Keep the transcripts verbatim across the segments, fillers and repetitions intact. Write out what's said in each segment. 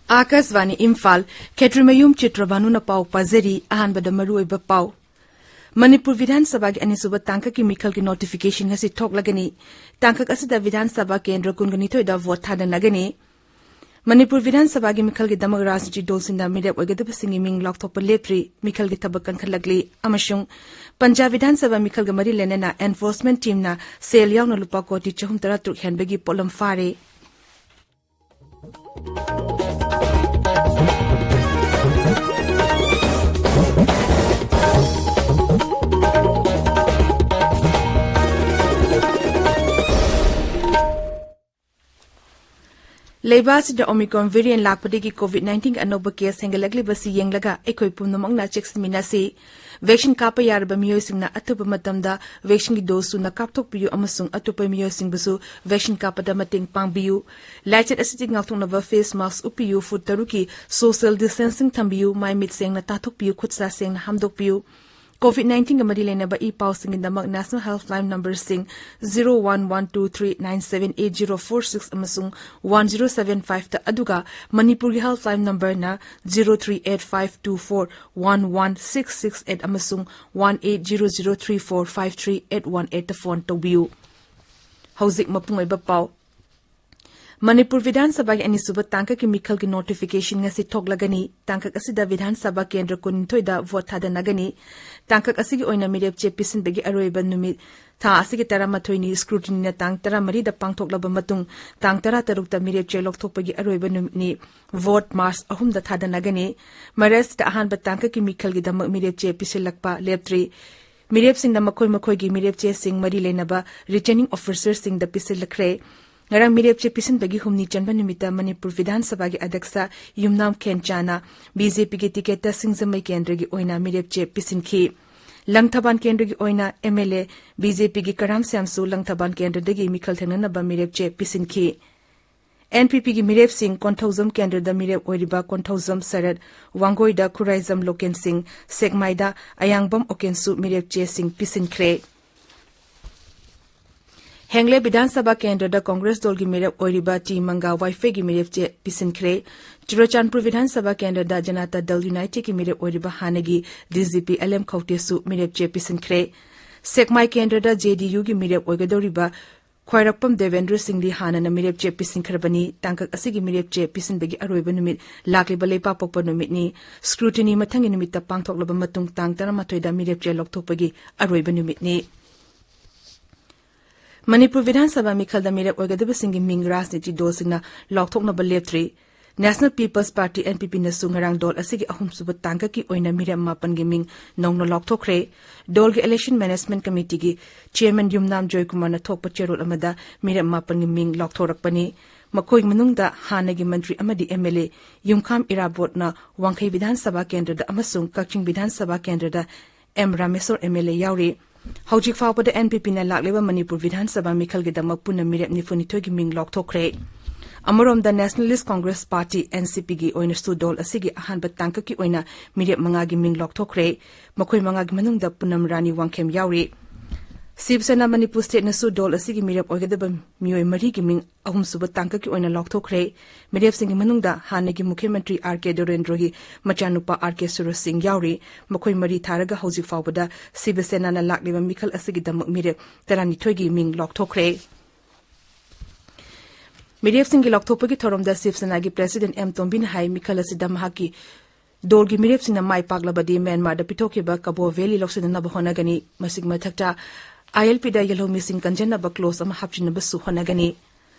ꯑꯥꯀꯥꯁꯕꯥꯅꯤ ꯏꯝꯐꯥꯜ, ꯈꯦꯇ꯭ꯔꯤꯃꯌꯨꯝ ꯆꯤꯇ꯭ꯔꯚꯥꯅꯨꯅ ꯄꯥꯎ ꯄꯥꯖꯔꯤ꯫ ꯑꯍꯥꯟꯕꯗ ꯃꯔꯨꯑꯣꯏꯕ ꯄꯥꯎ꯫ ꯃꯅꯤꯄꯨꯔ ꯕꯤꯙꯥꯟ ꯁꯚꯥꯒꯤ ꯑꯅꯤꯁꯨꯕ ꯇꯥꯡꯀꯛꯀꯤ ꯃꯤꯈꯜꯒꯤ ꯅꯣꯇꯤꯐꯤꯀꯦꯁꯟ ꯉꯁꯤ ꯊꯣꯛꯂꯒꯅꯤ꯫ ꯇꯥꯡꯀꯛ ꯑꯁꯤꯗ ꯕꯤꯙꯥꯟ ꯁꯚꯥ ꯀꯦꯟꯗ꯭ꯔ ꯀꯨꯟꯒ ꯅꯤꯊꯣꯏꯗ ꯚꯣꯠ ꯊꯥꯗꯅꯒꯅꯤ꯫ ꯃꯅꯤꯄꯨꯔ ꯕꯤꯙꯥꯟ ꯁꯚꯥꯒꯤ ꯃꯤꯈꯜꯒꯤꯗꯃꯛ ꯔꯥꯖꯅꯤꯇꯤ ꯗꯜꯁꯤꯡꯅ ꯃꯤꯔꯦꯞ ꯑꯣꯏꯒꯗꯕꯁꯤꯡꯒꯤ ꯃꯤꯡ ꯂꯥꯎꯊꯣꯛꯄ ꯂꯦꯞꯇ꯭ꯔꯤ꯫ ꯃꯤꯈꯜꯒꯤ ꯊꯕꯛ ꯀꯟꯈꯠꯂꯛꯂꯤ ꯑꯃꯁꯨꯡ ꯄꯟꯖꯥꯕ ꯕꯤꯙꯥꯟ ꯁꯚꯥ ꯃꯤꯈꯜꯒ ꯃꯔꯤ ꯂꯩꯅꯅ ꯑꯦꯟꯐꯣꯔꯁꯃꯦꯟ ꯇꯤꯝꯅ ꯁꯦꯜ ꯌꯥꯎꯅ ꯂꯨꯄꯥ ꯀꯣꯇꯤ ꯆꯍꯨꯝ ꯇꯔꯥꯇꯔꯨꯛ ꯍꯦꯟꯕꯒꯤ ꯄꯣꯠꯂꯝ ꯐꯥꯔꯦ꯫ ꯂꯩꯕꯥꯛ ꯑꯁꯤꯗ ꯑꯣꯃꯤꯀ꯭ꯔꯣꯟ ꯚꯦꯔꯤꯌꯦꯟ ꯂꯥꯛꯄꯗꯒꯤ ꯀꯣꯚꯤꯗ ꯅꯥꯏꯟꯇꯤꯟꯒꯤ ꯑꯅꯧꯕ ꯀꯦꯁ ꯍꯦꯟꯒꯠꯂꯛꯂꯤꯕꯁꯤ ꯌꯦꯡꯂꯒ ꯑꯩꯈꯣꯏ ꯄꯨꯝꯅꯃꯛꯅ ꯆꯦꯛꯁꯤꯟꯃꯤꯟꯅꯁꯤ꯫ ꯚꯦꯛꯁꯤꯟ ꯀꯥꯞꯄ ꯌꯥꯔꯕ ꯃꯤꯑꯣꯏꯁꯤꯡꯅ ꯑꯊꯨꯕ ꯃꯇꯝꯗ ꯚꯦꯛꯁꯤꯟꯒꯤ ꯗꯣꯁꯁꯨ ꯀꯥꯞꯊꯣꯛꯄꯤꯌꯨ ꯑꯃꯁꯨꯡ ꯑꯇꯣꯞꯄ ꯃꯤꯑꯣꯏꯁꯤꯡꯕꯨꯁꯨ ꯚꯦꯛꯁꯤꯟ ꯀꯥꯞꯄꯗ ꯃꯇꯦꯡ ꯄꯥꯡꯕꯤꯌꯨ꯫ ꯂꯥꯏꯆꯠ ꯑꯁꯤꯗꯒꯤ ꯉꯥꯛꯊꯣꯛꯅꯕ ꯐꯦꯁ ꯃꯥꯁꯛ ꯎꯞꯄꯤꯌꯨ, ꯐꯨꯠ ꯇꯔꯨꯛꯀꯤ ꯁꯣꯁꯤꯌꯦꯜ ꯗꯤꯁꯇꯦꯟꯁꯤꯡ ꯊꯝꯕꯤꯌꯨ, ꯃꯥꯏ ꯃꯤꯠ ꯁꯦꯡꯅ ꯇꯥꯊꯣꯛꯄꯤꯌꯨ, ꯈꯨꯠ ꯁꯥ ꯁꯦꯡꯅ ꯍꯥꯝꯗꯣꯛꯄꯤꯌꯨ꯫ ꯀꯣꯚꯤꯗ ꯅꯥꯏꯟꯇꯤꯟꯒ ꯃꯔꯤ ꯂꯩꯅꯕ ꯏ ꯄꯥꯎꯁꯤꯡꯒꯤꯗꯃꯛ ꯅꯦꯁꯅꯦꯜ ꯍꯦꯜꯞꯂꯥꯏꯟ ꯅꯝꯕꯔꯁꯤꯡ zero one one two three nine seven eight zero four six ꯑꯃꯁꯨꯡ ꯋꯥꯟ ꯖꯤꯔꯣ ꯁꯚꯦꯟ ꯐꯥꯏꯚꯇ, ꯑꯗꯨꯒ ꯃꯅꯤꯄꯨꯔꯒꯤ ꯍꯦꯜꯞꯂꯥꯏꯟ ꯅꯝꯕꯔꯅ zero three eight five two four one one six six eight ꯑꯃꯁꯨꯡ one eight zero zero three four five three eight one ꯑꯩꯠꯇ phone ꯇꯧꯕꯤꯌꯨ꯫ ꯍꯧꯖꯤꯛ ꯃꯄꯨꯡ ꯑꯣꯏꯕ ꯄꯥꯎ꯫ ꯃꯅꯤꯄꯨꯔ ꯕꯤꯙꯥꯟ ꯁꯚꯥꯒꯤ ꯑꯅꯤꯁꯨꯕ ꯇꯥꯡꯀꯛꯀꯤ ꯃꯤꯈꯜꯒꯤ ꯅꯣꯇꯤꯐꯤꯀꯦꯁꯟ ꯉꯁꯤ ꯊꯣꯛꯂꯒꯅꯤ꯫ ꯇꯥꯡꯀꯛ ꯑꯁꯤꯗ ꯕꯤꯙꯥꯟ ꯁꯚꯥ ꯀꯦꯟꯗ꯭ꯔ ꯀꯨꯟꯅꯤꯊꯣꯏꯗ ꯚꯣꯠ ꯊꯥꯗꯅꯒꯅꯤ꯫ ꯇꯥꯡꯀꯛ ꯑꯁꯤꯒꯤ ꯑꯣꯏꯅ ꯃꯤꯔꯦꯞ ꯆꯦ ꯄꯤꯁꯤꯟꯕꯒꯤ ꯑꯔꯣꯏꯕ ꯅꯨꯃꯤꯠ ꯊꯥ ꯑꯁꯤꯒꯤ ꯇꯔꯥꯃꯥꯊꯣꯏꯅꯤ꯫ ꯁ꯭ꯀ꯭ꯔꯨꯇꯤꯅꯤꯅ ꯇꯥꯡ ꯇꯔꯥꯃꯔꯤꯗ ꯄꯥꯡꯊꯣꯛꯂꯕ ꯃꯇꯨꯡ, ꯇꯥꯡ ꯇꯔꯥꯇꯔꯨꯛꯇ ꯃꯤꯔꯦꯞ ꯆꯦ ꯂꯧꯊꯣꯛꯄꯒꯤ ꯑꯔꯣꯏꯕ ꯅꯨꯃꯤꯠꯅꯤ꯫ ꯚꯣꯠ ꯃꯥꯔꯆ ꯑꯍꯨꯝꯗ ꯊꯥꯗꯅꯒꯅꯤ꯫ ꯃꯔꯛꯁꯤꯗ ꯑꯍꯥꯟꯕ ꯇꯥꯡꯀꯛꯀꯤ ꯃꯤꯈꯜꯒꯤꯗꯃꯛ ꯃꯤꯔꯦꯞ ꯆꯦ ꯄꯤꯁꯤꯜꯂꯛꯄ ꯂꯦꯞꯇ꯭ꯔꯤ꯫ ꯃꯤꯔꯦꯞꯁꯤꯡꯅ ꯃꯈꯣꯏ ꯃꯈꯣꯏꯒꯤ ꯃꯤꯔꯦꯞ ꯆꯦꯁꯤꯡ ꯃꯔꯤ ꯂꯩꯅꯕ ꯔꯤꯇꯔꯅꯤꯡ ꯑꯣꯐꯤꯁꯔꯁꯤꯡꯗ ꯄꯤꯁꯤꯜꯂꯛꯈ꯭ꯔꯦ꯫ ꯉꯔꯥꯡ ꯃꯤꯔꯦꯞ ꯆꯦ ꯄꯤꯁꯤꯟꯕꯒꯤ ꯍꯨꯝꯅꯤ ꯆꯟꯕ ꯅꯨꯃꯤꯠꯇ ꯃꯅꯤꯄꯨꯔ ꯕꯤꯙꯥꯟ ꯁꯚꯥꯒꯤ ꯑꯗ꯭ꯌꯛꯁ ꯌꯨꯝꯅꯥꯝ ꯈꯦꯟꯆꯥꯅ ꯕꯤ ꯖꯦ ꯄꯤꯒꯤ ꯇꯤꯀꯦꯠꯇ ꯁꯤꯡꯖꯃꯩ ꯀꯦꯟꯗ꯭ꯔꯒꯤ ꯑꯣꯏꯅ ꯃꯤꯔꯦꯞ ꯆꯦ ꯄꯤꯁꯤꯟꯈꯤ꯫ ꯂꯪꯊꯕꯥꯜ ꯀꯦꯟꯗ꯭ꯔꯒꯤ ꯑꯣꯏꯅ M L A B J ꯄꯤꯒꯤ ꯀꯔꯥꯝ ꯁ꯭ꯌꯥꯝꯁꯨ ꯂꯪꯊꯕꯥꯜ ꯀꯦꯟꯗ꯭ꯔꯗꯒꯤ ꯃꯤꯈꯜ ꯊꯦꯡꯅꯅꯕ ꯃꯤꯔꯦꯞ ꯆꯦ ꯄꯤꯁꯤꯟꯈꯤ꯫ ꯑꯦꯟ ꯄꯤ ꯄꯤꯒꯤ ꯃꯤꯔꯦꯞꯁꯤꯡ ꯀꯣꯟꯊꯧꯖꯝ ꯀꯦꯟꯗ꯭ꯔꯗ ꯃꯤꯔꯦꯞ ꯑꯣꯏꯔꯤꯕ ꯀꯣꯟꯊꯧꯖꯝ ꯁꯔꯠ, ꯋꯥꯡꯒꯣꯏꯗ ꯈꯨꯔꯥꯏꯖꯝ ꯂꯣꯀꯦꯟ ꯁꯤꯡ, ꯁꯦꯛꯃꯥꯏꯗ ꯑꯌꯥꯡꯕꯝ ꯑꯣꯀꯦꯟꯁꯨ ꯃꯤꯔꯦꯞ ꯆꯦꯁꯤꯡ ꯄꯤꯁꯤꯟꯈ꯭ꯔꯦ꯫ ꯍꯦꯡꯂꯦ ꯕꯤꯙꯥꯟ ꯁꯚꯥ ꯀꯦꯟꯗ꯭ꯔꯗ ꯀꯣꯡꯒ꯭ꯔꯦꯁ ꯗꯜꯒꯤ ꯃꯤꯔꯦꯞ ꯑꯣꯏꯔꯤꯕ ꯇꯤ ꯃꯪꯒꯥ ꯋꯥꯏꯐꯩꯒꯤ ꯃꯤꯔꯦꯞ ꯆꯦ ꯄꯤꯁꯤꯟꯈ꯭ꯔꯦ꯫ ꯆꯨꯔꯆꯥꯟꯄꯨꯔ ꯕꯤꯙꯥꯟ ꯁꯚꯥ ꯀꯦꯟꯗ꯭ꯔꯗ ꯖꯅꯇꯥ ꯗꯜ ꯌꯨꯅꯥꯏꯇꯦꯗꯀꯤ ꯃꯤꯔꯦꯞ ꯑꯣꯏꯔꯤꯕ ꯍꯥꯟꯅꯒꯤ D G P L M ꯈꯧꯇꯦꯁꯨ ꯃꯤꯔꯦꯞ ꯆꯦ ꯄꯤꯁꯤꯟꯈ꯭ꯔꯦ꯫ ꯁꯦꯛꯃꯥꯏ ꯀꯦꯟꯗ꯭ꯔꯗ ꯖꯦ ꯗꯤ ꯌꯨꯒꯤ ꯃꯤꯔꯦꯞ ꯑꯣꯏꯒꯗꯧꯔꯤꯕ ꯈ꯭ꯋꯥꯏꯔꯥꯛꯄꯝ ꯗꯦꯕꯦꯟꯗ꯭ꯔ ꯁꯤꯡꯗꯤ ꯍꯥꯟꯅꯅ ꯃꯤꯔꯦꯞ ꯆꯦ ꯄꯤꯁꯤꯟꯈ꯭ꯔꯕꯅꯤ꯫ ꯇꯥꯡꯀꯛ ꯑꯁꯤꯒꯤ ꯃꯤꯔꯦꯞ ꯆꯦ ꯄꯤꯁꯤꯟꯕꯒꯤ ꯑꯔꯣꯏꯕ ꯅꯨꯃꯤꯠ ꯂꯥꯛꯂꯤꯕ ꯂꯩꯄꯥꯛꯄꯣꯛꯄ ꯅꯨꯃꯤꯠꯅꯤ꯫ ꯁ꯭ꯀ꯭ꯔꯨꯇꯤꯅꯤ ꯃꯊꯪꯒꯤ ꯅꯨꯃꯤꯠꯇ ꯄꯥꯡꯊꯣꯛꯂꯕ ꯃꯇꯨꯡ ꯇꯥꯡ ꯇꯔꯥꯃꯥꯊꯣꯏꯗ ꯃꯤꯔꯦꯞ ꯆꯦ ꯂꯧꯊꯣꯛꯄꯒꯤ ꯑꯔꯣꯏꯕ ꯅꯨꯃꯤꯠꯅꯤ꯫ ꯃꯅꯤꯄꯨꯔ ꯕꯤꯙꯥꯟ ꯁꯚꯥ ꯃꯤꯈꯜꯗ ꯃꯤꯔꯦꯞ ꯑꯣꯏꯒꯗꯕꯁꯤꯡꯒꯤ ꯃꯤꯡ ꯔꯥꯖꯅꯤꯇꯤ ꯗꯜꯁꯤꯡꯅ ꯂꯥꯎꯊꯣꯛꯅꯕ ꯂꯦꯞꯇ꯭ꯔꯤ꯫ ꯅꯦꯁꯅꯦꯜ ꯄꯤꯄꯜꯁ ꯄꯥꯔꯇꯤ, ꯑꯦꯟ ꯄꯤ ꯄꯤꯅꯁꯨ ꯉꯔꯥꯡ ꯗꯜ ꯑꯁꯤꯒꯤ ꯑꯍꯨꯝꯁꯨꯕ ꯇꯥꯡꯀꯛꯀꯤ ꯑꯣꯏꯅ ꯃꯤꯔꯦꯞ ꯃꯥꯄꯟꯒꯤ ꯃꯤꯡ ꯅꯧꯅ ꯂꯥꯎꯊꯣꯛꯈ꯭ꯔꯦ꯫ ꯗꯜꯒꯤ ꯏꯂꯦꯛꯁꯟ ꯃꯦꯅꯦꯖꯃꯦꯟꯠ ꯀꯃꯤꯇꯤꯒꯤ ꯆꯦꯌꯔꯃꯦꯟ ꯌꯨꯝꯅꯥꯝ ꯖꯣꯏꯀꯨꯃꯥꯔꯅ ꯊꯣꯛꯄ ꯆꯦꯔꯣꯜ ꯑꯃꯗ ꯃꯤꯔꯦꯞ ꯃꯥꯄꯟꯒꯤ ꯃꯤꯡ ꯂꯥꯎꯊꯣꯔꯛꯄꯅꯤ꯫ ꯃꯈꯣꯏ ꯃꯅꯨꯡꯗ ꯍꯥꯟꯅꯒꯤ ꯃꯟꯇ꯭ꯔꯤ ꯑꯃꯗꯤ ꯑꯦꯝ ꯑꯦꯜ ꯑꯦ ꯌꯨꯝꯈꯥꯝ ꯏꯔꯥꯕꯣꯠꯅ ꯋꯥꯡꯈꯩ ꯕꯤꯙꯥꯟ ꯁꯚꯥ ꯀꯦꯟꯗ꯭ꯔꯗ ꯑꯃꯁꯨꯡ ꯀꯛꯆꯤꯡ ꯕꯤꯙꯥꯟ ꯁꯚꯥ ꯀꯦꯟꯗ꯭ꯔꯗ M Rameshwor M L A ꯌꯥꯎꯔꯤ꯫ ꯍꯧꯖꯤꯛ ꯐꯥꯎꯕꯗ ꯑꯦꯟ ꯄꯤ ꯄꯤꯅ ꯂꯥꯛꯂꯤꯕ ꯃꯅꯤꯄꯨꯔ ꯕꯤꯙꯥꯟ ꯁꯚꯥ ꯃꯤꯈꯜꯒꯤꯗꯃꯛ ꯄꯨꯟꯅ ꯃꯤꯔꯦꯞ ꯅꯤꯐꯨꯅꯤꯊꯣꯏꯒꯤ ꯃꯤꯡ ꯂꯥꯎꯊꯣꯛꯈ꯭ꯔꯦ꯫ ꯑꯃꯔꯣꯝꯗ ꯅꯦꯁꯅꯦꯂꯤꯁ꯭ꯠ ꯀꯣꯡꯒ꯭ꯔꯦꯁ ꯄꯥꯔꯇꯤ, ꯑꯦꯟ ꯁꯤ ꯄꯤꯒꯤ ꯑꯣꯏꯅꯁꯨ ꯗꯜ ꯑꯁꯤꯒꯤ ꯑꯍꯥꯟꯕ ꯇꯥꯡꯀꯛꯀꯤ ꯑꯣꯏꯅ ꯃꯤꯔꯦꯞ ꯃꯉꯥꯒꯤ ꯃꯤꯡ ꯂꯥꯎꯊꯣꯛꯈ꯭ꯔꯦ꯫ ꯃꯈꯣꯏ ꯃꯉꯥꯒꯤ ꯃꯅꯨꯡꯗ ꯄꯨꯅꯝ ꯔꯥꯅꯤ ꯋꯥꯡꯈꯦꯝ ꯌꯥꯎꯔꯤ꯫ ꯁꯤꯕ ꯁꯦꯅꯥ ꯃꯅꯤꯄꯨꯔ ꯁ꯭ꯇꯦꯠꯅꯁꯨ ꯗꯜ ꯑꯁꯤꯒꯤ ꯃꯤꯔꯦꯞ ꯑꯣꯏꯒꯗꯕ ꯃꯤꯑꯣꯏ ꯃꯔꯤꯒꯤ ꯃꯤꯡ ꯑꯍꯨꯝꯁꯨꯕ ꯇꯥꯡꯀꯛꯀꯤ ꯑꯣꯏꯅ ꯂꯥꯎꯊꯣꯛꯈ꯭ꯔꯦ꯫ ꯃꯤꯔꯦꯞꯁꯤꯡꯒꯤ ꯃꯅꯨꯡꯗ ꯍꯥꯟꯅꯒꯤ ꯃꯨꯈ꯭ꯌ ꯃꯟꯇ꯭ꯔꯤ ꯑꯥꯔ ꯀꯦ ꯗꯣꯔꯦꯟꯗ꯭ꯔꯣꯒꯤ ꯃꯆꯥꯅꯨꯄꯥ ꯑꯥꯔ ꯀꯦ ꯁꯨꯔꯖ ꯁꯤꯡ ꯌꯥꯎꯔꯤ꯫ ꯃꯈꯣꯏ ꯃꯔꯤ ꯊꯥꯔꯒ ꯍꯧꯖꯤꯛ ꯐꯥꯎꯕꯗ ꯁꯤꯕ ꯁꯦꯅꯥꯅ ꯂꯥꯛꯂꯤꯕ ꯃꯤꯈꯜ ꯑꯁꯤꯒꯤꯗꯃꯛ ꯃꯤꯔꯦꯞ ꯇꯔꯥꯅꯤꯊꯣꯏꯒꯤ ꯃꯤꯡ ꯂꯥꯎꯊꯣꯛꯈ꯭ꯔꯦ꯫ ꯃꯤꯔꯦꯞꯁꯤꯡꯒꯤ ꯂꯥꯎꯊꯣꯛꯄꯒꯤ ꯊꯧꯔꯝꯗ ꯁꯤꯕ ꯁꯦꯅꯥꯒꯤ ꯄ꯭ꯔꯦꯁꯤꯗꯦꯟꯠ ꯑꯦꯝ ꯇꯣꯝꯕꯤꯅ ꯍꯥꯏ, ꯃꯤꯈꯜ ꯑꯁꯤꯗ ꯃꯍꯥꯛꯀꯤ ꯗꯜꯒꯤ ꯃꯤꯔꯦꯞꯁꯤꯡꯅ ꯃꯥꯏ ꯄꯥꯛꯂꯕꯗꯤ ꯃ꯭ꯌꯥꯟꯃꯥꯔꯗ ꯄꯤꯊꯣꯛꯈꯤꯕ ꯀꯕꯣ ꯚꯦꯂꯤ ꯂꯧꯁꯤꯟꯅꯅꯕ ꯍꯣꯠꯅꯒꯅꯤ꯫ ꯃꯁꯤꯒꯤ ꯃꯊꯛꯇ, ꯑꯥꯏ ꯑꯦꯜ ꯄꯤꯗ ꯌꯦꯜꯍꯧꯃꯤꯁꯤꯡ ꯀꯟꯖꯟꯅꯕ ꯀ꯭ꯂꯣꯖ ꯑꯃ ꯍꯥꯞꯆꯤꯟꯅꯕꯁꯨ ꯍꯣꯠꯅꯒꯅꯤ꯫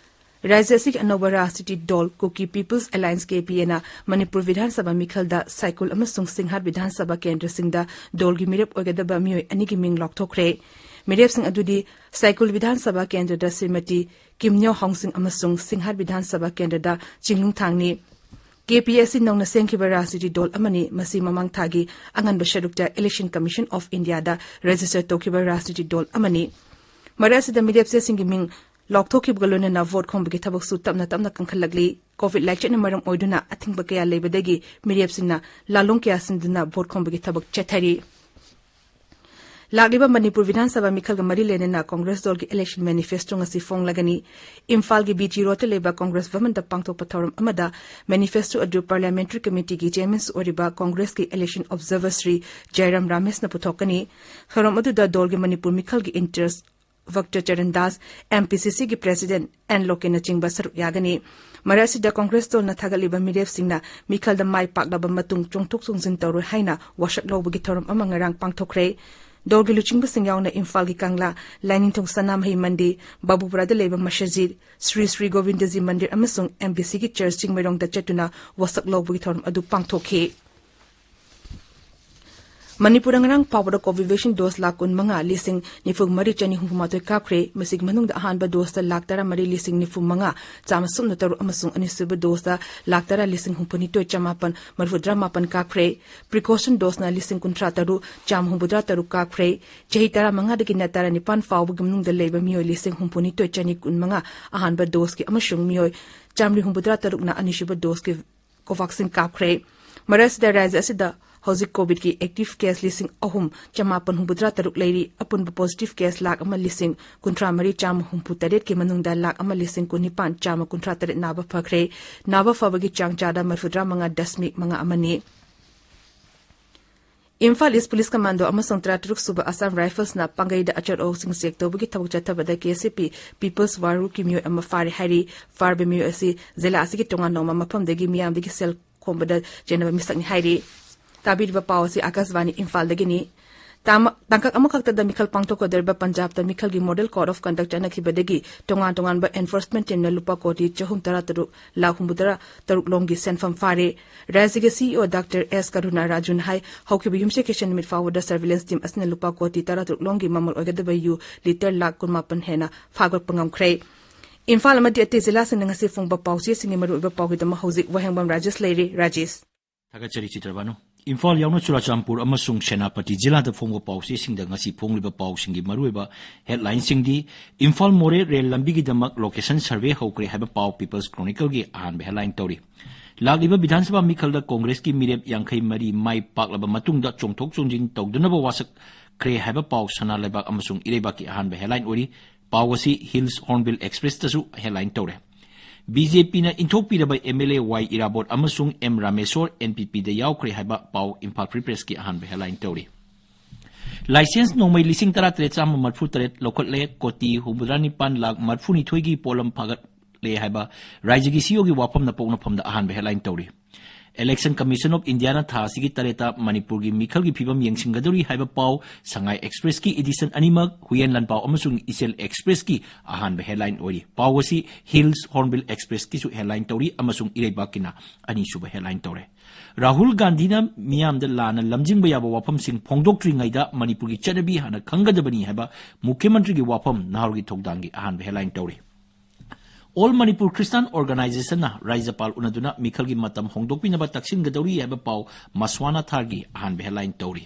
ꯔꯥꯖ꯭ꯌ ꯑꯁꯤꯒꯤ ꯑꯅꯧꯕ ꯔꯥꯖꯅꯤꯇꯤ ꯗꯜ ꯀꯨꯀꯤ ꯄꯤꯄꯜꯁ ꯑꯦꯂꯥꯌꯟꯁ, ꯀꯦ ꯄꯤ ꯑꯦꯅ ꯃꯅꯤꯄꯨꯔ ꯕꯤꯙꯥꯟ ꯁꯚꯥ ꯃꯤꯈꯜꯗ ꯁꯥꯏꯀꯨꯜ ꯑꯃꯁꯨꯡ ꯁꯤꯡꯍꯥꯠ ꯕꯤꯙꯥꯟ ꯁꯚꯥ ꯀꯦꯟꯗ꯭ꯔꯁꯤꯡꯗ ꯗꯜꯒꯤ ꯃꯤꯔꯦꯞ ꯑꯣꯏꯒꯗꯕ ꯃꯤꯑꯣꯏ ꯑꯅꯤꯒꯤ ꯃꯤꯡ ꯂꯥꯎꯊꯣꯛꯈ꯭ꯔꯦ꯫ ꯃꯤꯔꯦꯞꯁꯤꯡ ꯑꯗꯨꯗꯤ ꯁꯥꯏꯀꯨꯜ ꯕꯤꯙꯥꯟ ꯁꯚꯥ ꯀꯦꯟꯗ꯭ꯔꯗ ꯁ꯭ꯔꯤꯃꯇꯤ ꯀꯤꯝꯅ꯭ꯌꯣ ꯍꯣꯡꯁꯤꯡ ꯑꯃꯁꯨꯡ ꯁꯤꯡꯍꯥꯠ ꯕꯤꯙꯥꯟ ꯁꯚꯥ ꯀꯦꯟꯗ꯭ꯔꯗ ꯆꯤꯡꯅꯨꯡꯊꯥꯡꯅꯤ꯫ ꯀꯦ ꯄꯤ ꯑꯦ ꯁꯤ ꯅꯧꯅ ꯁꯦꯝꯈꯤꯕ ꯔꯥꯖꯅꯤꯇꯤ ꯗꯜ ꯑꯃꯅꯤ꯫ ꯃꯁꯤ ꯃꯃꯥꯡ ꯊꯥꯒꯤ ꯑꯉꯟꯕ ꯁꯔꯨꯛꯇ ꯏꯂꯦꯛꯁꯟ ꯀꯃꯤꯁꯟ ꯑꯣꯐ ꯏꯟꯗꯤꯌꯥꯗ ꯔꯦꯖꯤꯁꯇꯔ ꯇꯧꯈꯤꯕ ꯔꯥꯖꯅꯤꯇꯤ ꯗꯜ ꯑꯃꯅꯤ꯫ ꯃꯔꯛ ꯑꯁꯤꯗ ꯃꯤꯔꯦꯞꯆꯦꯁꯤꯡꯒꯤ ꯃꯤꯡ ꯂꯥꯎꯊꯣꯛꯈꯤꯕꯒ ꯂꯣꯏꯅꯅ ꯚꯣꯠ ꯈꯣꯝꯕꯒꯤ ꯊꯕꯛꯁꯨ ꯇꯞꯅ ꯇꯞꯅ ꯀꯟꯈꯠꯂꯛꯂꯤ꯫ ꯀꯣꯚꯤꯗ ꯂꯥꯏꯆꯠꯅ ꯃꯔꯝ ꯑꯣꯏꯗꯨꯅ ꯑꯊꯤꯡꯕ ꯀꯌꯥ ꯂꯩꯕꯗꯒꯤ ꯃꯤꯔꯦꯞꯁꯤꯡꯅ ꯂꯥꯂꯣꯡ ꯀꯌꯥ ꯁꯤꯟꯗꯨꯅ ꯚꯣꯠ ꯈꯣꯝꯕꯒꯤ ꯊꯕꯛ ꯆꯠꯊꯔꯤ꯫ ꯂꯥꯛꯂꯤꯕ ꯃꯅꯤꯄꯨꯔ ꯕꯤꯙꯥꯟ ꯁꯚꯥ ꯃꯤꯈꯜꯒ ꯃꯔꯤ ꯂꯩꯅꯅ ꯀꯣꯡꯒ꯭ꯔꯦꯁ ꯗꯜꯒꯤ ꯏꯂꯦꯛꯁꯟ ꯃꯦꯅꯤꯐꯦꯁꯇꯣ ꯉꯁꯤ ꯐꯣꯡꯂꯒꯅꯤ꯫ ꯏꯝꯐꯥꯜꯒꯤ ꯕꯤ ꯇꯤ ꯔꯣꯗꯇ ꯂꯩꯕ ꯀꯣꯡꯒ꯭ꯔꯦꯁ ꯚꯕꯟꯗ ꯄꯥꯡꯊꯣꯛꯄ ꯊꯧꯔꯝ ꯑꯃꯗ ꯃꯦꯅꯤꯐꯦꯁꯇꯣ ꯑꯗꯨ ꯄꯥꯔꯂꯤꯌꯥꯃꯦꯟꯇꯔꯤ ꯀꯃꯤꯇꯤꯒꯤ ꯆꯦꯌꯔꯃꯦꯟꯁꯨ ꯑꯣꯏꯔꯤꯕ ꯀꯣꯡꯒ꯭ꯔꯦꯁꯀꯤ ꯏꯂꯦꯛꯁꯟ ꯑꯣꯕꯖꯔꯚꯔ ꯁ꯭ꯔꯤ ꯖꯌꯔꯥꯝ ꯔꯥꯃꯦꯁꯅ ꯄꯨꯊꯣꯛꯀꯅꯤ꯫ ꯊꯧꯔꯝ ꯑꯗꯨꯗ ꯗꯜꯒꯤ ꯃꯅꯤꯄꯨꯔ ꯃꯤꯈꯜꯒꯤ in-charge ꯚꯛꯇ Charan Das, M P ꯁꯤ ꯁꯤꯒꯤ ꯄ꯭ꯔꯦꯁꯤꯗꯦꯟꯠ ꯑꯦꯟ ꯂꯣꯀꯦꯅꯆꯤꯡꯕ ꯁꯔꯨꯛ ꯌꯥꯒꯅꯤ꯫ ꯃꯔꯛ ꯑꯁꯤꯗ ꯀꯣꯡꯒ꯭ꯔꯦꯁ ꯗꯜꯅ ꯊꯥꯒꯠꯂꯤꯕ ꯃꯤꯔꯦꯞꯁꯤꯡꯅ ꯃꯤꯈꯜꯗ ꯃꯥꯏ ꯄꯥꯛꯂꯕ ꯃꯇꯨꯡ ꯆꯣꯡꯊꯣꯛ ꯆꯣꯡꯁꯤꯟ ꯇꯧꯔꯣꯏ ꯍꯥꯏꯅ ꯋꯥꯁꯛ ꯂꯧꯕꯒꯤ ꯊꯧꯔꯝ ꯑꯃ ꯉꯔꯥꯡ ꯄꯥꯡꯊꯣꯛꯈ꯭ꯔꯦ꯫ ꯗꯜꯒꯤ ꯂꯨꯆꯤꯡꯕꯁꯤꯡ ꯌꯥꯎꯅ ꯏꯝꯐꯥꯜꯒꯤ ꯀꯪꯂꯥ, ꯂꯥꯏꯅꯤꯡꯊꯧ ꯁꯅꯥꯃꯍꯤ ꯃꯟꯗꯤꯔ, ꯕꯥꯕꯨꯄꯨꯔꯥꯗ ꯂꯩꯕ ꯃꯁꯖꯤꯗ, ꯁ꯭ꯔꯤ ꯁ꯭ꯔꯤ ꯒꯣꯕꯤꯟꯗꯖꯤ ꯃꯟꯗꯤꯔ ꯑꯃꯁꯨꯡ ꯑꯦꯝ ꯕꯤ ꯁꯤꯒꯤ ꯆꯔꯆ ꯆꯤꯡꯃꯩꯔꯣꯡꯗ ꯆꯠꯇꯨꯅ ꯋꯥꯁꯛ ꯂꯧꯕꯒꯤ ꯊꯧꯔꯝ ꯑꯗꯨ ꯄꯥꯡꯊꯣꯛꯈꯤ꯫ ꯃꯅꯤꯄꯨꯔꯗ ꯉꯔꯥꯡ ꯐꯥꯎꯕꯗ ꯀꯣꯚꯤꯚꯦꯛꯁꯤꯟ ꯗꯣꯁ ꯂꯥꯈ ꯀꯨꯟꯃꯉꯥ ꯂꯤꯁꯤꯡ ꯅꯤꯐꯨ ꯃꯔꯤ ꯆꯅꯤ ꯍꯨꯝꯐꯨ ꯃꯥꯊꯣꯏ ꯀꯥꯞꯈ꯭ꯔꯦ꯫ ꯃꯁꯤꯒꯤ ꯃꯅꯨꯡꯗ ꯑꯍꯥꯟꯕ ꯗꯣꯁꯇ ꯂꯥꯈ ꯇꯔꯥꯃꯔꯤ ꯂꯤꯁꯤꯡ ꯅꯤꯐꯨ ꯃꯉꯥ ꯆꯥꯝꯃ ꯁꯨꯞꯅ ꯇꯔꯨꯛ ꯑꯃꯁꯨꯡ ꯑꯅꯤꯁꯨꯕ ꯗꯣꯁꯇ ꯂꯥꯈ ꯇꯔꯥ ꯂꯤꯁꯤꯡ ꯍꯨꯝꯐꯨꯅꯤꯊꯣꯏ ꯆꯃꯥꯄꯟ ꯃꯔꯤꯐꯨꯇꯔꯥ ꯃꯥꯄꯟ ꯀꯥꯞꯈ꯭ꯔꯦ꯫ ꯄ꯭ꯔꯤꯀꯣꯁꯟ ꯗꯣꯁꯅ ꯂꯤꯁꯤꯡ ꯀꯨꯟꯊ꯭ꯔꯥ ꯇꯔꯨꯛ ꯆꯥꯝꯃ ꯍꯨꯝꯐꯨꯇꯔꯥ ꯇꯔꯨꯛ ꯀꯥꯞꯈ꯭ꯔꯦ꯫ ꯆꯍꯤ ꯇꯔꯥꯃꯉꯥꯗꯒꯤꯅ ꯇꯔꯥꯅꯤꯄꯥꯟ ꯐꯥꯎꯕꯒꯤ ꯃꯅꯨꯡꯗ ꯂꯩꯕ ꯃꯤꯑꯣꯏ ꯂꯤꯁꯤꯡ ꯍꯨꯝꯐꯨꯅꯤꯊꯣꯏ ꯆꯅꯤ ꯀꯨꯟꯃꯉꯥ ꯑꯍꯥꯟꯕ ꯗꯣꯁꯀꯤ ꯑꯃꯁꯨꯡ ꯃꯤꯑꯣꯏ ꯆꯥꯝꯃꯔꯤ ꯍꯨꯝꯐꯨꯇꯔꯥ ꯇꯔꯨꯛꯅ ꯑꯅꯤꯁꯨꯕ ꯗꯣꯁꯀꯤ ꯀꯣꯚꯥꯛꯁꯤꯟ ꯀꯥꯞꯈ꯭ꯔꯦ꯫ ꯃꯔꯛ ꯑꯁꯤꯗ ꯔꯥꯖ꯭ꯌ ꯑꯁꯤꯗ ꯍꯧꯖꯤꯛ ꯀꯣꯚꯤꯗꯀꯤ ꯑꯦꯛꯇꯤꯚ ꯀꯦꯁ ꯂꯤꯁꯤꯡ ꯑꯍꯨꯝ ꯆꯃꯥꯄꯟ ꯍꯨꯝꯐꯨꯇꯔꯥ ꯇꯔꯨꯛ ꯂꯩꯔꯤ꯫ ꯑꯄꯨꯟꯕ ꯄꯣꯖꯤꯇꯤꯚ ꯀꯦꯁ ꯂꯥꯈ ꯑꯃ ꯂꯤꯁꯤꯡ ꯀꯨꯟꯊ꯭ꯔꯥ ꯃꯔꯤ ꯆꯥꯝꯃ ꯍꯨꯝꯐꯨ ꯇꯔꯦꯠꯀꯤ ꯃꯅꯨꯡꯗ ꯂꯥꯈ ꯑꯃ ꯂꯤꯁꯤꯡ ꯀꯨꯟꯅꯤꯄꯥꯟ ꯆꯥꯝꯃ ꯀꯨꯟꯊ꯭ꯔꯥ ꯇꯔꯦꯠ ꯅꯥꯕ ꯐꯈ꯭ꯔꯦ꯫ ꯅꯥꯕ ꯐꯕꯒꯤ ꯆꯥꯡ ꯆꯥꯗ ꯃꯔꯤꯐꯨꯇꯔꯥ ꯃꯉꯥ ꯗꯁꯃꯤꯛ ꯃꯉꯥ ꯑꯃꯅꯤ꯫ ꯏꯝꯐꯥꯜ ꯏꯁ ꯄꯨꯂꯤꯁ ꯀꯃꯥꯟꯗꯣ ꯑꯃꯁꯨꯡ ꯇꯔꯥꯇꯔꯨꯛ ꯁꯨꯕ ꯑꯁꯥꯝ ꯔꯥꯏꯐꯜꯁꯅ ꯄꯥꯡꯒꯩꯗ ꯑꯆꯠ ꯑꯋꯣꯛꯁꯤꯡ ꯆꯦꯛ ꯇꯧꯕꯒꯤ ꯊꯕꯛ ꯆꯠꯊꯕꯗ ꯀꯦ ꯑꯦꯁ ꯑꯦ ꯄꯤ ꯄꯤꯄꯜꯁ ꯋꯥꯔ ꯒ꯭ꯔꯨꯞꯀꯤ ꯃꯤꯑꯣꯏ ꯑꯃ ꯐꯥꯔꯦ ꯍꯥꯏꯔꯤ꯫ ꯐꯥꯔꯕ ꯃꯤꯑꯣꯏ ꯑꯁꯤ ꯖꯤꯂꯥ ꯑꯁꯤꯒꯤ ꯇꯣꯉꯥꯟ ꯇꯣꯉꯥꯟꯕ ꯃꯐꯝꯗꯒꯤ ꯃꯤꯌꯥꯝꯗꯒꯤ ꯁꯦꯜ ꯈꯣꯝꯕꯗ ꯆꯦꯟꯅꯕ ꯃꯤꯁꯛꯅꯤ ꯍꯥꯏꯔꯤ꯫ ꯇꯥꯕꯤꯔꯤꯕ ꯄꯥꯎ ꯑꯁꯤ ꯑꯥꯀꯥꯁꯕꯥꯅꯤ ꯏꯝꯐꯥꯜꯗꯒꯤꯅꯤ꯫ ꯇꯥꯃ-, ꯇꯥꯡꯀꯛ ꯑꯃꯈꯛꯇꯗ ꯃꯤꯈꯜ ꯄꯥꯡꯊꯣꯛꯀꯗꯧꯔꯤꯕ ꯄꯟꯖꯥꯕꯇ ꯃꯤꯈꯜꯒꯤ ꯃꯣꯗꯦꯜ ꯀꯣꯗ ꯑꯣꯐ ꯀꯟꯗꯛ ꯆꯠꯅꯈꯤꯕꯗꯒꯤ ꯇꯣꯉꯥꯟ ꯇꯣꯉꯥꯟꯕ ꯑꯦꯟꯐꯣꯔꯁꯃꯦꯟꯠ ꯇꯤꯝꯅ ꯂꯨꯄꯥ ꯀꯣꯇꯤ ꯆꯍꯨꯝ ꯇꯔꯥ ꯇꯔꯨꯛ ꯂꯥꯈ ꯍꯨꯝꯐꯨꯇꯔꯥ ꯇꯔꯨꯛ ꯂꯣꯝꯒꯤ ꯁꯦꯟꯐꯝ ꯐꯥꯔꯦ꯫ ꯔꯥꯖ꯭ꯌꯒꯤ ꯁꯤ ꯏ ꯑꯣ ꯗꯥꯛꯇꯔ ꯑꯦꯁ ꯀꯔꯨꯅꯥ ꯔꯥꯖꯨꯅ ꯍꯥꯏ, ꯍꯧꯈꯤꯕ ꯌꯨꯝꯁꯀꯩꯁ ꯅꯨꯃꯤꯠ ꯐꯥꯎꯕꯗ ꯁꯔꯚꯤꯂꯦꯟꯁ ꯇꯤꯝ ꯑꯁꯤꯅ ꯂꯨꯄꯥ ꯀꯣꯇꯤ ꯇꯔꯥ ꯇꯔꯨꯛ ꯂꯣꯝꯒꯤ ꯃꯃꯜ ꯑꯣꯏꯒꯗꯕ ꯌꯨ ꯂꯤꯇꯔ ꯂꯥꯈ ꯀꯨꯟꯃꯥꯄꯟ ꯍꯦꯟꯅ ꯐꯥꯒꯠꯄ ꯉꯝꯈ꯭ꯔꯦ꯫ ꯏꯝꯐꯥꯜ ꯑꯃꯗꯤ ꯑꯇꯩ ꯖꯤꯂꯥꯁꯤꯡꯅ ꯉꯁꯤ ꯐꯣꯡꯕ ꯄꯥꯎꯆꯦꯁꯤꯡꯒꯤ ꯃꯔꯨꯑꯣꯏꯕ ꯄꯥꯎꯒꯤꯗꯃꯛ ꯍꯧꯖꯤꯛ ꯋꯥꯍꯦꯡꯕꯝ ꯔꯥꯖꯦꯁ ꯂꯩꯔꯦ꯫ ꯔꯥꯖꯦꯁ꯫ ꯊꯥꯒꯠꯆꯔꯤ ꯆꯤꯇ꯭ꯔꯕꯥꯅꯨ꯫ ꯏꯝꯐꯥꯜ ꯌꯥꯎꯅ ꯆꯨꯔꯥꯆꯥꯟꯄꯨꯔ ꯑꯃꯁꯨꯡ ꯁꯦꯅꯥꯄꯇꯤ ꯖꯤꯂꯥꯗ ꯐꯣꯡꯕ ꯄꯥꯎꯆꯦꯁꯤꯡꯗ ꯉꯁꯤ ꯐꯣꯡꯂꯤꯕ ꯄꯥꯎꯁꯤꯡꯒꯤ ꯃꯔꯨꯑꯣꯏꯕ headlineꯁꯤꯡꯗꯤ: ꯏꯝꯐꯥꯜ ꯃꯣꯔꯦ ꯔꯦꯜ ꯂꯝꯕꯤꯒꯤꯗꯃꯛ location survey ꯍꯧꯈ꯭ꯔꯦ ꯍꯥꯏꯕ ꯄꯥꯎ People's Chronicleꯒꯤ ꯑꯍꯥꯟꯕ headline ꯇꯧꯔꯤ꯫ ꯂꯥꯛꯂꯤꯕ ꯕꯤꯙꯥꯟ ꯁꯚꯥ ꯃꯤꯈꯜꯗ ꯀꯣꯡꯒ꯭ꯔꯦꯁꯀꯤ ꯃꯤꯔꯦꯞ ꯌꯥꯡꯈꯩ ꯃꯔꯤ ꯃꯥꯏ ꯄꯥꯛꯂꯕ ꯃꯇꯨꯡꯗ ꯆꯣꯡꯊꯣꯛ ꯆꯣꯡꯁꯤꯟ ꯇꯧꯗꯅꯕ ꯋꯥꯁꯛꯈ꯭ꯔꯦ ꯍꯥꯏꯕ ꯄꯥꯎ ꯁꯅꯥ ꯂꯩꯕꯥꯛ ꯑꯃꯁꯨꯡ ꯏꯔꯩꯕꯥꯛꯀꯤ ꯑꯍꯥꯟꯕ headline ꯑꯣꯏꯔꯤ꯫ ꯄꯥꯎ ꯑꯁꯤ Hills Hornbill Expressꯇꯁꯨ headline ꯇꯧꯔꯦ꯫ ꯕꯤ ꯖꯦ ꯄꯤꯅ ꯏꯟꯊꯣꯛꯄꯤꯔꯕ ꯑꯦꯝ ꯑꯦꯜ ꯑꯦ ꯋꯥꯏ ꯏꯔꯥꯕꯣꯠ ꯑꯃꯁꯨꯡ ꯑꯦꯝ ꯔꯥꯃꯦꯁꯣꯔ ꯑꯦꯟ ꯄꯤ ꯄꯤꯗ ꯌꯥꯎꯈ꯭ꯔꯦ ꯍꯥꯏꯕ ꯄꯥꯎ ꯏꯝꯐꯥꯜ ꯐ꯭ꯔꯤ ꯄ꯭ꯔꯦꯁꯀꯤ ꯑꯍꯥꯟꯕ headline ꯇꯧꯔꯤ꯫ ꯂꯥꯏꯁꯦꯟꯁ ꯅꯣꯡꯃꯩ ꯂꯤꯁꯤꯡ ꯇꯔꯥ ꯇꯔꯦꯠ ꯆꯥꯝꯃ ꯃꯔꯤꯐꯨ ꯇꯔꯦꯠ ꯂꯧꯈꯠꯂꯦ, ꯀꯣꯇꯤ ꯍꯨꯝꯐꯨꯇꯔꯥ ꯅꯤꯄꯥꯟ ꯂꯥꯈ ꯃꯔꯤꯐꯨꯅꯤꯊꯣꯏꯒꯤ ꯄꯣꯠꯂꯝ ꯐꯥꯒꯠꯂꯦ ꯍꯥꯏꯕ ꯔꯥꯏꯖꯒꯤ ꯁꯤ ꯏ ꯑꯣꯒꯤ ꯋꯥꯐꯝꯅ ꯄꯣꯛꯅꯐꯝꯗ ꯑꯍꯥꯟꯕ headline ꯇꯧꯔꯤ꯫ Election Commission of Indiaꯅ ꯊꯥ ꯑꯁꯤꯒꯤ ꯇꯔꯦꯠꯇ ꯃꯅꯤꯄꯨꯔꯒꯤ ꯃꯤꯈꯜꯒꯤ ꯐꯤꯕꯝ ꯌꯦꯡꯁꯤꯟꯒꯗꯧꯔꯤ ꯍꯥꯏꯕ ꯄꯥꯎ ꯁꯉꯥꯏ Expressꯀꯤ edition ꯑꯅꯤꯃꯛ, ꯍꯨꯌꯦꯟ ꯂꯥꯟꯄꯥꯎ ꯑꯃꯁꯨꯡ ꯏꯆꯦꯜ Expressꯀꯤ ꯑꯍꯥꯟꯕ headline ꯑꯣꯏꯔꯤ꯫ ꯄꯥꯎ ꯑꯁꯤ Hills Hornbill Expressꯀꯤꯁꯨ headline ꯇꯧꯔꯤ ꯑꯃꯁꯨꯡ ꯏꯔꯩꯕꯥꯛꯀꯤꯅ ꯑꯅꯤꯁꯨꯕ headline ꯇꯧꯔꯦ꯫ ꯔꯥꯍꯨꯜ ꯒꯥꯟꯙꯤꯅ ꯃꯤꯌꯥꯝꯗ ꯂꯥꯟꯅ ꯂꯝꯖꯤꯡꯕ ꯌꯥꯕ ꯋꯥꯐꯝꯁꯤꯡ ꯐꯣꯡꯗꯣꯛꯇ꯭ꯔꯤꯉꯩꯗ ꯃꯅꯤꯄꯨꯔꯒꯤ ꯆꯠꯅꯕꯤ ꯍꯥꯟꯅ ꯈꯪꯒꯗꯕꯅꯤ ꯍꯥꯏꯕ ꯃꯨꯈ꯭ꯌ ꯃꯟꯇ꯭ꯔꯤꯒꯤ ꯋꯥꯐꯝ ꯅꯍꯥꯔꯣꯜꯒꯤ ꯊꯧꯗꯥꯡꯒꯤ ꯑꯍꯥꯟꯕ headline ꯇꯧꯔꯤ꯫ All Manipur Christian Organizationꯅ ꯔꯥꯖ꯭ꯌꯄꯥꯜ ꯎꯅꯗꯨꯅ ꯃꯤꯈꯜꯒꯤ ꯃꯇꯝ ꯍꯣꯡꯗꯣꯛꯄꯤꯅꯕ ꯇꯛꯁꯤꯟꯒꯗꯧꯔꯤ ꯍꯥꯏꯕ ꯄꯥꯎ ꯃꯁ꯭ꯋꯥꯅꯥꯊꯥꯔꯒꯤ ꯑꯍꯥꯟꯕ headline ꯇꯧꯔꯤ꯫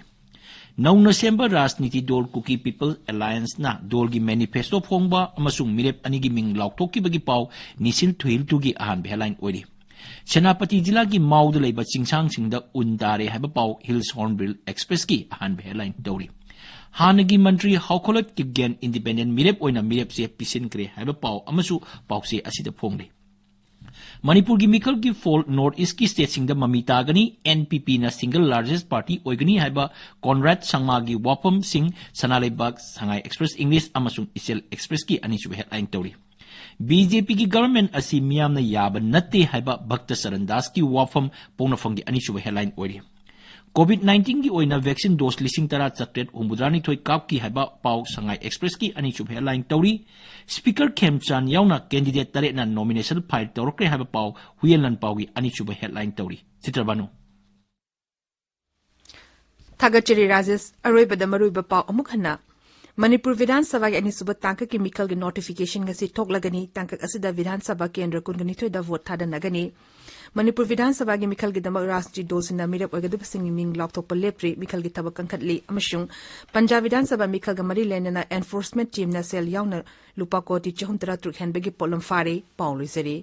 ꯅꯧꯅ ꯁꯦꯝꯕ ꯔꯥꯖꯅꯤꯇꯤ ꯗꯣꯜ Kuki People Allianceꯅ ꯗꯣꯜꯒꯤ manifesto ꯐꯣꯡꯕ ꯑꯃꯁꯨꯡ ꯃꯤꯔꯦꯞ ꯑꯅꯤꯒꯤ ꯃꯤꯡ ꯂꯥꯎꯊꯣꯛꯈꯤꯕꯒꯤ ꯄꯥꯎ ꯅꯤꯁꯤꯜ ꯊꯨꯍꯤꯜꯇꯨꯒꯤ ꯑꯍꯥꯟꯕ headline ꯑꯣꯏꯔꯤ꯫ ꯁꯦꯅꯥꯄꯇꯤ ꯖꯤꯂꯥꯒꯤ ꯃꯥꯎꯗ ꯂꯩꯕ ꯆꯤꯡꯁꯥꯡꯁꯤꯡꯗ ꯎꯟ ꯇꯥꯔꯦ ꯍꯥꯏꯕ ꯄꯥꯎ Hills Hornbill Expressꯀꯤ ꯑꯍꯥꯟꯕ headline ꯇꯧꯔꯤ꯫ ꯍꯥꯟꯅꯒꯤ ꯃꯟꯇ꯭ꯔꯤ ꯍꯥꯎꯈꯣꯂꯠ ꯀꯤꯞꯒꯦꯟ independent ꯃꯤꯔꯦꯞ ꯑꯣꯏꯅ ꯃꯤꯔꯦꯞꯆꯦ ꯄꯤꯁꯤꯟꯈ꯭ꯔꯦ ꯍꯥꯏꯕ ꯄꯥꯎ ꯑꯃꯁꯨ ꯄꯥꯎꯆꯦ ꯑꯁꯤꯗ ꯐꯣꯡꯂꯤ꯫ ꯃꯅꯤꯄꯨꯔꯒꯤ ꯃꯤꯈꯜꯒꯤ poll North Eastꯀꯤ stateꯁꯤꯡꯗ ꯃꯃꯤ ꯇꯥꯒꯅꯤ, ꯑꯦꯟ ꯄꯤ ꯄꯤꯅ single largest party ꯑꯣꯏꯒꯅꯤ ꯍꯥꯏꯕ ꯀꯣꯟꯔꯥꯗ ꯁꯪꯃꯥꯒꯤ ꯋꯥꯐꯝꯁꯤꯡ ꯁꯅꯥ ꯂꯩꯕꯥꯛ ꯁꯉꯥꯏ Express English ꯑꯃꯁꯨꯡ ꯏꯆꯦꯜ Expressꯀꯤ ꯑꯅꯤꯁꯨꯕ headline ꯇꯧꯔꯤ꯫ ꯕꯤ ꯖꯦ ꯄꯤꯒꯤ government ꯑꯁꯤ ꯃꯤꯌꯥꯝꯅ ꯌꯥꯕ ꯅꯠꯇꯦ ꯍꯥꯏꯕ ꯚꯛꯇ ꯆꯔꯟ ꯗꯥꯁꯀꯤ ꯋꯥꯐꯝ ꯄꯣꯛꯅꯐꯝꯒꯤ ꯑꯅꯤꯁꯨꯕ headline ꯑꯣꯏꯔꯤ꯫ Covid nineteenꯒꯤ ꯑꯣꯏꯅ vaccine dose ꯂꯤꯁꯤꯡ ꯇꯔꯥ ꯆꯥꯇ꯭ꯔꯦꯠ ꯍꯨꯝꯐꯨꯇꯔꯥꯅꯤꯊꯣꯏ ꯀꯥꯞꯈꯤ ꯍꯥꯏꯕ ꯄꯥꯎ ꯁꯉꯥꯏ Expressꯀꯤ ꯑꯅꯤꯁꯨꯕ headline ꯇꯧꯔꯤ꯫ Speaker ꯈꯦꯝꯆꯥꯟ ꯌꯥꯎꯅ candidate ꯇꯔꯦꯠꯅ nomination file ꯇꯧꯔꯛꯈ꯭ꯔꯦ ꯍꯥꯏꯕ ꯄꯥꯎ ꯍꯨꯌꯦꯟ ꯂꯥꯟꯄꯥꯎꯒꯤ ꯑꯅꯤꯁꯨꯕ headline ꯇꯧꯔꯤ꯫ ꯆꯤꯇ꯭ꯔꯕꯥꯅꯨ꯫ ꯊꯥꯒꯠꯆꯔꯤ ꯔꯥꯖꯦꯁ꯫ ꯑꯔꯣꯏꯕꯗ ꯃꯔꯨꯑꯣꯏꯕ ꯄꯥꯎ ꯑꯃꯨꯛ ꯍꯟꯅ꯫ ꯃꯅꯤꯄꯨꯔ ꯕꯤꯙꯥꯟ ꯁꯚꯥꯒꯤ ꯑꯅꯤꯁꯨꯕ ꯇꯥꯡꯀꯛꯀꯤ ꯃꯤꯈꯜꯒꯤ notification ꯉꯁꯤ ꯊꯣꯛꯂꯒꯅꯤ꯫ ꯇꯥꯡꯀꯛ ꯑꯁꯤꯗ ꯕꯤꯙꯥꯟ ꯁꯚꯥ ꯀꯦꯟꯗ꯭ꯔ ꯀꯨꯟꯒ ꯅꯤꯊꯣꯏꯗ vote ꯊꯥꯗꯅꯒꯅꯤ꯫ ꯃꯅꯤꯄꯨꯔ ꯕꯤꯙꯥꯟ ꯁꯚꯥꯒꯤ ꯃꯤꯈꯜꯒꯤꯗꯃꯛ ꯔꯥꯖꯅꯤꯇꯤ ꯗꯜꯁꯤꯡꯅ ꯃꯤꯔꯦꯞ ꯑꯣꯏꯒꯗꯕꯁꯤꯡꯒꯤ ꯃꯤꯡ ꯂꯥꯎꯊꯣꯛꯄ ꯂꯦꯞꯇ꯭ꯔꯤ꯫ ꯃꯤꯈꯜꯒꯤ ꯊꯕꯛ ꯀꯟꯈꯠꯂꯤ ꯑꯃꯁꯨꯡ ꯄꯟꯖꯥꯕ ꯕꯤꯙꯥꯟ ꯁꯚꯥ ꯃꯤꯈꯜꯒ ꯃꯔꯤ ꯂꯩꯅꯅ enforcement teamꯅ ꯁꯦꯜ ꯌꯥꯎꯅ ꯂꯨꯄꯥ ꯀꯣꯇꯤ ꯆꯍꯨꯝ ꯇꯔꯥ ꯇꯔꯨꯛ ꯍꯦꯟꯕꯒꯤ ꯄꯣꯠꯂꯨꯝ ꯐꯥꯔꯦ꯫ ꯄꯥꯎ ꯂꯣꯏꯖꯔꯦ꯫